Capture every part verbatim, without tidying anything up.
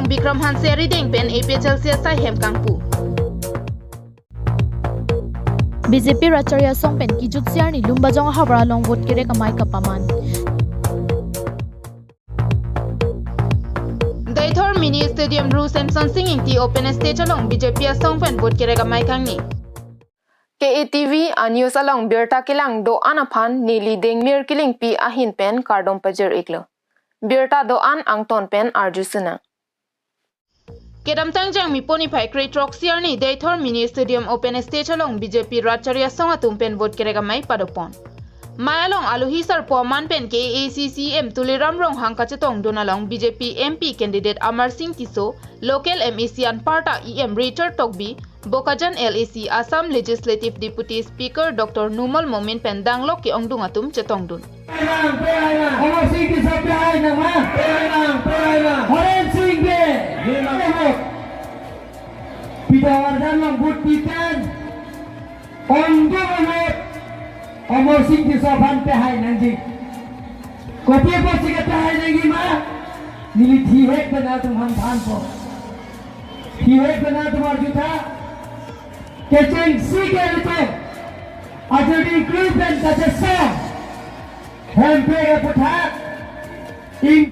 Bikram Hanse arideng pen A P H L C asai hem kangpu. B J P Rat Chari Asong pen kejutsi arni Lumbajong ahavar along vote kerek amei kapaman. Deithor Mini Stadium Ru Semson Sing Ingti open stage along B J P asong pen vote kerek amei kangni. K A T V a-news along birta kelang do-an aphan neli Dengmir Killingpi ahin pen kardom pajir-iklo. Birta do-an angton pen arju sunang. Kedamtang Jangmi pon niphai kre-throksi arni Deithor Mini Stadium open stage along B J P Rat Chari Asong atum pen vote kerek amei padopon. Mei along alohi sarpo aman pen K A A C C E M Tuliram Ronghang kachetongdun along B J P M P candidate Amar Sing Tisso, local M A C anparta E M Richard Tokbi, Bokajan L A C Assam Legislative Deputy Speaker Doctor Numal Momin pen danglok ke-ongdung atum chetongdun. Pehai nang, pehai nang. Amar Sing Tisso pehai nang ma? Pehai nang, pehai nang. Horen Sing Bey. Ye nang. Pita wardan nang vote pitan. Ongdung vote. Amar Sing Tisso aphan pehai nangji. Kopi apotsi kepehai nangji ma? Neli thihek pen atum aphan thanpo. Thihek pen atum arjutha. Kechengsi ke ilitum ajuding kru pen kachesong hemprek aputhak ing-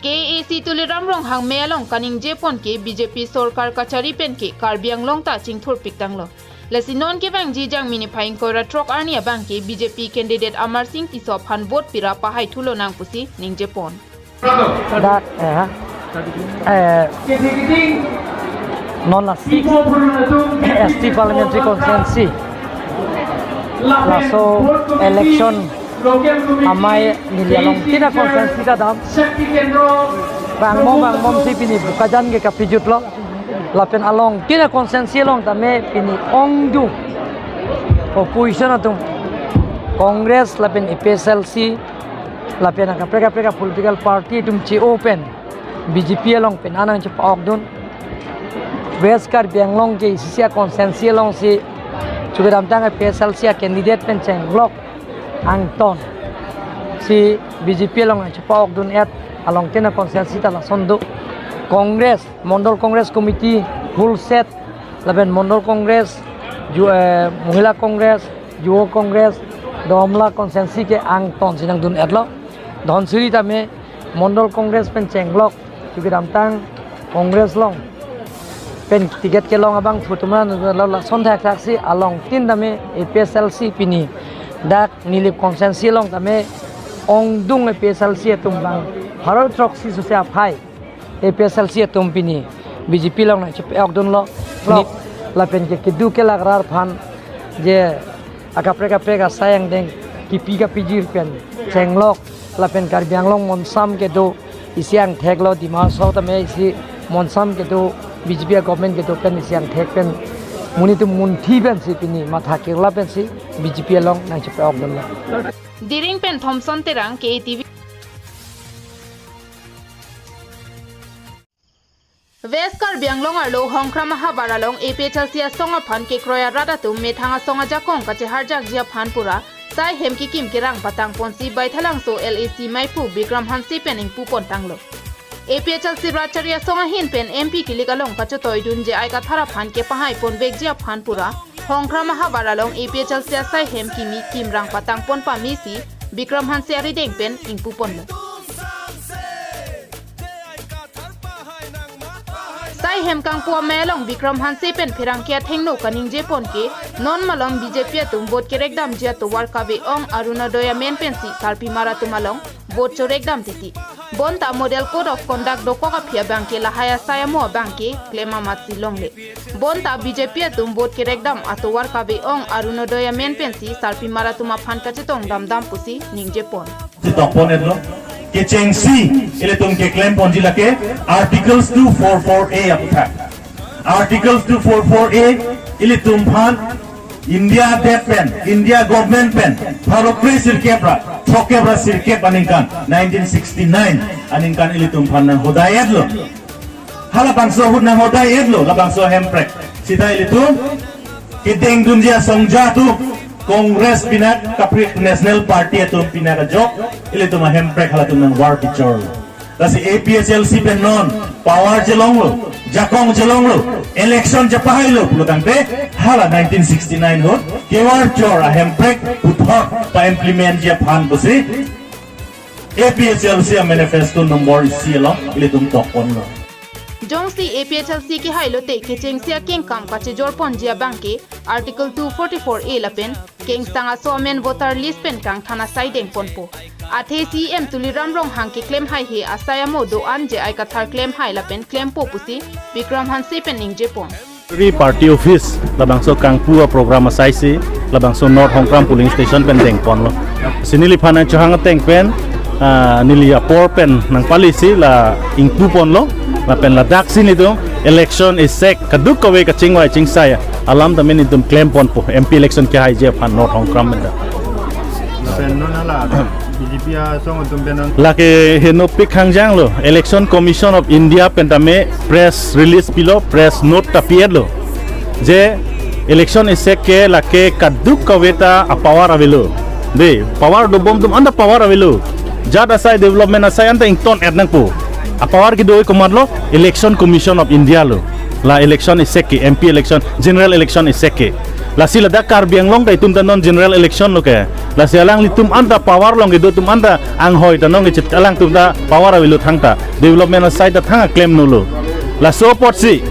K A A C Tuliram Ronghang mei along kaningjepon ke B J P sorkar kachari pen ke Karbi Anglong ta chingthurpik tanglo. Lasi non kevangji Jangmi niphai ingkoi ra throk arni abang ke B J P candidate Amar Sing Tisso aphan vote pira pahai thulo nang pusi ningjepon. Dak, eh, ha? Eh, non lasi S T Parliamentary Constituency laso election amei neli alongtin a-constituency ta dam. Vangmom vangmom si pini Bokajan ke kapijutlo. Lapen alongtin a-constituency along tame pini ongdung opposition atum Congress lapen A P H L C lapen akaprek kaprek a-political party atum che-o pen B J P along pen anang chepa-okdun. West Karbi Anglong ke isi isi a-constituency alongsi chukedamtang A P H L C a-candidate pen chenglok angton si B J P along nangchepa-okdun-et alongtin a-constituency ta lason do. Congress, Mondol Congress Committee full set, lapen Mondol Congress, Ju-, eh, Mohila Congress, Juvo Congress, Domla constituency ke angton si nangdun-etlo. Dhansiri tame Mondol Congress pen chenglok, chukedamtang Congress along pen ticket kelong abangphu atum nangdunlo, lason thakthak si alongtin tame A P H L C pini dak Nilip constituency along tame ongdung A P H L C atum abang pharo throksi sose aphai A P H L C atum pini B J P along nangchepa-okdunlo. Ni lapen ke kedo kelak rar aphan je akaprek kaprek asai angdeng kipi kapijir pen chenglok lapen Karbi Anglong monsam kedo isi angthek lo, Dima Hasao tame isi monsam kedo, B J P a-government kedo pen isi angthek pen monit atum munthi pensi pini matha kirla pensi B J P along nangchepa-okdunlo. Diring pen Thomson Terang, K A T V. West Karbi Anglong arlo Hongkram ahavar along A P H L C asong aphan kekroi arat atum methang asong ajakong kacheharjakji aphan pura sai hem kekim kerang patangponsi Baithalangso L A C meiphu Bikram Hanse pen ingpupon tanglo. A P H L C Rat Chari Asong ahin pen M P kilik along kachetoidun J I Kathar aphan kepahaiponvekji aphan pura Hongkram ahavar along A P H L C asai hem kimi kimrang patangpon pamesi Bikram Hanse arideng pen ingpuponlo. Sai hem kangpu amei along Bikram Hanse pen pherangke athengno kaningjepon ke, non malom B J P atum vote kerekdamji atovar kave-ong Arunodoi amen pensi sarpimar atum along vote chorekdam titi. Bonta Model Code of Conduct dokok aphi abangke lahai asai amo abangke klem amatsi longle. Bonta B J P atum vote kerekdam atovar kave-ong Arunodoi amen pensi sarpimar atum aphan kachetong damdam pusi ningjepon. Chetokpon-etlo. Kechengsi ilitum keklemponji lake Articles two four four A aputhak. Articles two four four A ilitum aphan India adet pen, India government pen pharo kre sirkep ra throkkep ra sirkep aningkan, nineteen sixty-nine aningkan ilitum aphan nanghodai-etlo. Halabangso ahut nanghodai-etlo, labangso hemprek. Sita ilitum kedengdunji asong aja atum Congress pinak kaprek National Party atum pinak ajok ilitum ahemprek halatum nangvar pichor. Lasi A P H L C pen non power chelonglo, jakong chelonglo, election chepahailo pulo tangte hala nineteen sixty-nine ahut kevar chor ahemprek puthot pa-implement ji aphan pusi A P H L C a-manifesto number isi along ilitum tokponlo. Jongsi A P H L C kehailo te kechengsi akengkam kachejorponji abangke Article two forty-four A lapen kengsang aso amen voter list pen kangthan asai dengponpo. Athe C E M Tuliram Ronghang keklem haihe asai amo do-an J I Kathar klemhai lapen klempo pusi Bikram Hanse pen ningjepon. Ri party office labangso kangpu a-program asaisi labangso North Hongkram polling station pen dengponlo. Si neliphan nangchohang ateng pen, ah, neli apor pen nangpalisi la ingpuponlo, lapen ladaksi nelitum election isek kadokave kachingvai chingsai alam tame nelitum klemponpo, M P election kehaiji aphan North Hongkram pen ta. Lapen non hala B J P asong atum pen non. Lake henopik hangjanglo, Election Commission of India pen tame press release pilo, press note ta pi-etlo. Je election isek ke lake kadokave ta a-power avelo. De, power dobom atum anta power avelo. Jat asai, development asai anta ington-et nangpo. A-power kedo komatlo, Election Commission of India lo. La election isek ke, M P election, general election isek ke. Lasi ladak Karbi Anglong ta itum ta non general election lo ke. Lasi alanglitum anta power along kedo atum anta anghoi ta nong kechit alangtum ta power avelo thangta. Development asai ta thang aklem nolo. Laso apotsi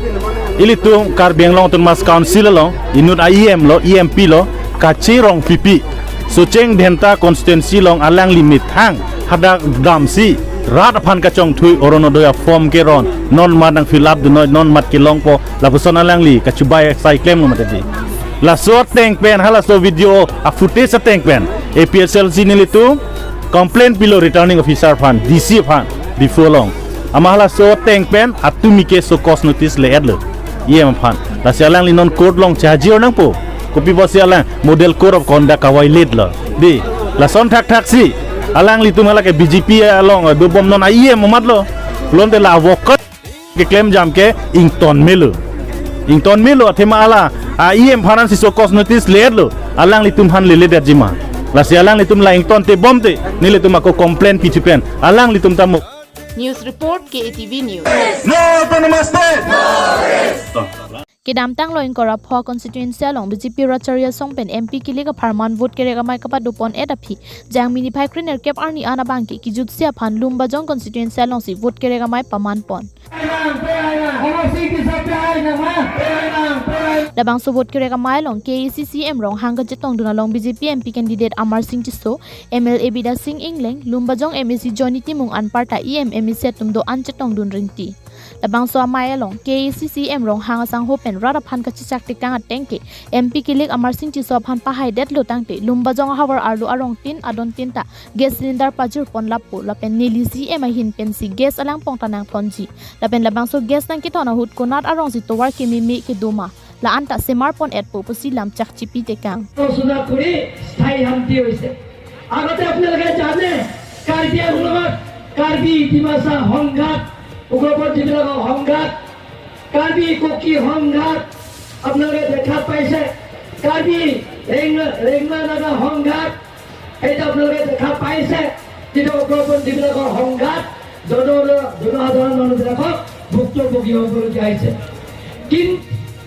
ilitum Karbi Anglong Autonomous Council along inut a-E M lo, E M P lo, Kache Rongpipi, Socheng Dhenta constituency along alangli methang hadak damsi rat aphan kachongthui Orunodoi a-form keron, non mat nang fill up dunnoi, non mat kelongpo, lapuson alangli kachubai asai klemlo mati di. Laso ateng pen, halaso video a-footage ateng pen A P H L C nelitum complaint pilo returning officer aphan, D C aphan, Diphu along. Amat halaso ateng pen atumi ke show cause notice le-etlo E M aphan. Lasi alangli non court along chehajir nangpo. Kopi pusi alang model code of conduct ka-violate lo. Di, lason thakthaksi alanglitum hala ke B J P along dobom non a-E M amatlo. Pulote la avokat keklem jam ke ington melo. Ington melo athema hala a-E M aphan si show cause notice le-etlo. Alanglitum aphan leledetji ma. Lasi alanglitum la ington tebom te nelitum ako complaint pithu pen alanglitum ta mo. News report, K A T V News. No autonomous state! Kedamtang lo ingkoi ra pho constituency along B J P rat chari asong pen M P kilik apharman vote kerek amei kapadopon-et aphi Jangmi niphai krenerkep arni an abangke kijutsi aphan Lumbajong constituency alongsi vote kerek amei pamanpon. Labangso vote kerek amei along K A A C C E M Ronghang kachetongdun along B J P M P candidate Amarsing Tisso, M L A Bidya Sing Engleng, Lumbajong M A C Johnny Timung anparta E M, M A C atum do-an chetongdun rinti. Labangso amei along K A A C C E M Ronghang asangho pen rat aphan kachechak tekang ateng ke M P kilik Amarsing Tisso aphan pahaidetlo tangte Lumbajong ahavar arlo arongtin adontin ta gas cylinder pajirpon lapu lapen neli C E M ahin pensi gas alangpong ta nangthonji. Lapen labangso gas nangkethon ahut konat arongsi tovar kememe kedo ma, la-an ta semarpon-etpo pusi lam chakchipi tekang. ঘোষণা কৰি স্থায়ী শান্তি হৈছে। আগতে আপোনালোকে জানে, কাৰ্বি আংলঙত কাৰ্বি ডিমাচা সংঘাত, উগ্ৰপন্থীবিলাকৰ সংঘাত, কাৰ্বি কুকি সংঘাত আপোনালোকে দেখা পাইছে, কাৰ্বি ৰেংমা, ৰেংমা নাগা সংঘাত, সেইটো আপোনালোকে দেখা পাইছে। কিন্তু উগ্ৰপন্থীবিলাকৰ সংঘাত জন-, জনসাধাৰণ মানুহবিলাকক ভুক্তভোগী হ'বলগীয়া হৈছে। কিন-,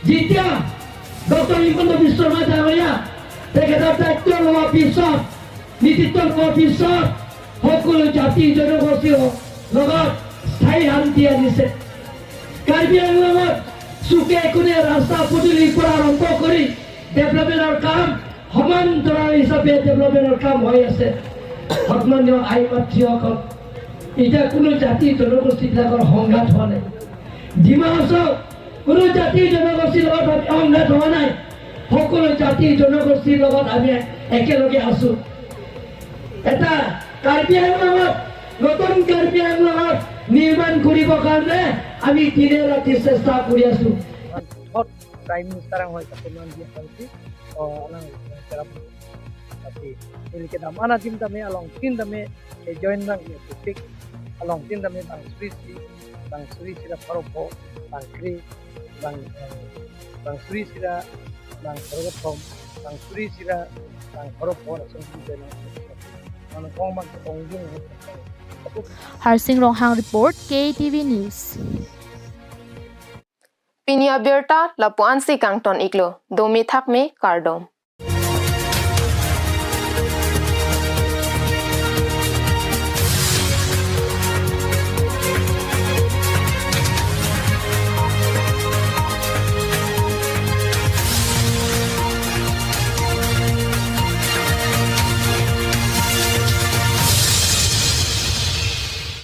যেতিয়া ডক্টৰ হিমন্ত বিশ্ব শৰ্মা ডাঙৰীয়া তেখেতৰ দায়িত্ব লোৱাৰ পিছত, নেতৃত্ব লোৱাৰ পিছত সকলো জাতি জনগোষ্ঠীৰ লগত স্থায়ী শান্তি আনিছে। কাৰ্বি আংলঙত চুকে কোণে ৰাস্তা পদূলিৰ পৰা আৰম্ভ কৰি ডেভেলপমেণ্টৰ কাম সমান্তৰাল হিচাপে ডেভেলপমেণ্টৰ কাম হৈ আছে। সন্মানীয় আই মাতৃসকল, এতিয়া কোনো জাতি জনগোষ্ঠীবিলাকৰ সংঘাত হোৱা নাই। ডিমা হাছাও কোনো জাতি জনগোষ্ঠীৰ লগত আমি সংঘাত হোৱা নাই। সকলো জাতি জনগোষ্ঠীৰ লগত আমি একেলগে আছো। এটা কাৰ্বি আংলঙত, নতুন কাৰ্বি আংলঙত নিৰ্মাণ কৰিবৰ কাৰণে আমি দিনে ৰাতি চেষ্টা কৰি আছো। Third Prime Minister ang hoy kapeman dia pansi, o, anang kerap. Tapi, neli kedam an adim tame alongtin tame, eh, join rang ya, tipik, alongtin tame bang suri suri, bang suri sira pharo pho, bang kre, bang, eh, bang suri sira, bang pharo kethom, bang suri sira, bang pharo pho, lason si join rang. Mano kong bang kong jung, Harsing Ronghang report, K T V News. Pini abirta lapu-ansi kangton iklo, dome thakme, kardom.